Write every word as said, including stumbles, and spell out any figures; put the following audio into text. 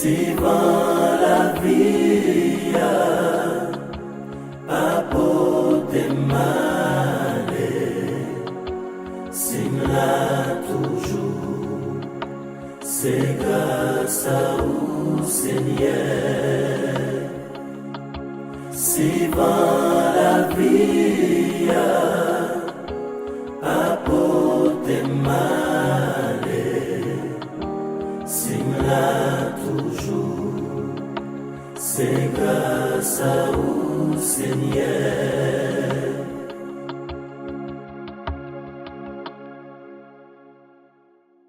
Si van lavi a pa pote m ale, si m la toujou, se gras a ou, Senyè. Si van lavi a pa pote m ale, si m la toujou, se gras a ou, Senyè.